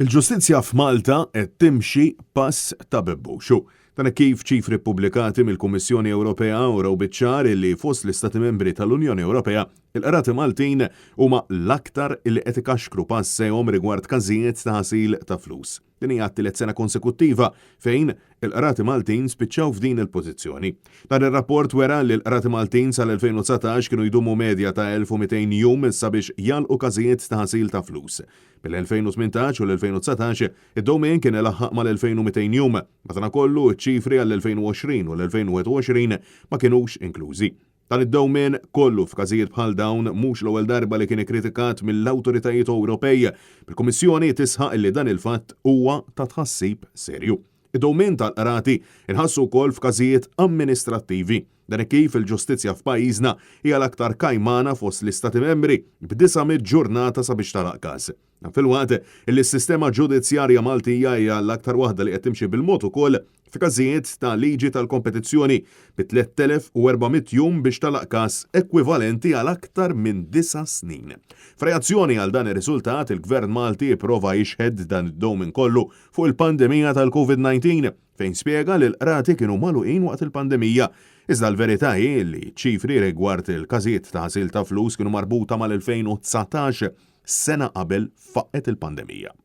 Il-ġustizzja f'Malta qed timxi pass ta' bebbuxu. Dan hekk kif ċifri ppubblikati mill-Kummissjoni Ewropea urew biċ-ċar li fost l-Istati Membri tal-Unjoni Ewropea, il-qrati Maltin huma l-aktar li qed ikaxkru passejhom rigward każijiet ta' ħasil ta' flus. Din hija t-tielet sena konsekuttiva fejn il-qrati Maltin spiċċaw f'din il-pożizzjoni. Dan ir-rapport wera li l-qrati Maltin sal-2019 kienu jdumu medja ta' 1,200 jum sabiex jagħlqu każijiet ta' ħasil ta' flus. Mill-2018 u l-2019, id-dewmien kien ilaħħaq mal-2,200 jum. Madankollu, iċ-ċifri għall-2020 u l-2021 ma kinux inklużi. Dan id-dewmien kollu f'każijiet bħal dawn mhux l-ewwel darba li kien ikkritikat mill-awtoritajiet Ewropej, bil-Kummissjoni tisħaq li dan il-fatt huwa ta' tħassib serju. Id-dewmien tal-qrati nħassu wkoll f'każijiet amministrattivi. Dan hekk kif il-ġustizzja f'pajjiżna hija l-aktar kajmana fost l-Istati Membri b'900 ġurnata sabiex tagħlaq każ. Dan filwaqt li s-sistema ġudizzjarja Maltija hija l-aktar waħda li qed timxi bil-mod ukoll f'każijiet ta' liġi tal-kompetizzjoni bi 3,400 jum biex tagħlaq każ ekwivalenti għal aktar minn disa' snin. F'reazzjoni għal dan ir-riżultat, il-Gvern Malti pprova jixhed dan id-dewmien kollu fuq il-pandemija tal-Covid-19 fejn spjega li l-qrati kienu magħluqin waqt il-pandemija. Iżda l-verità hi li ċ-ċifri rigward il-każijiet ta' ħasil ta' flus kienu marbuta mal-2019, sena qabel faqqgħet il-pandemija.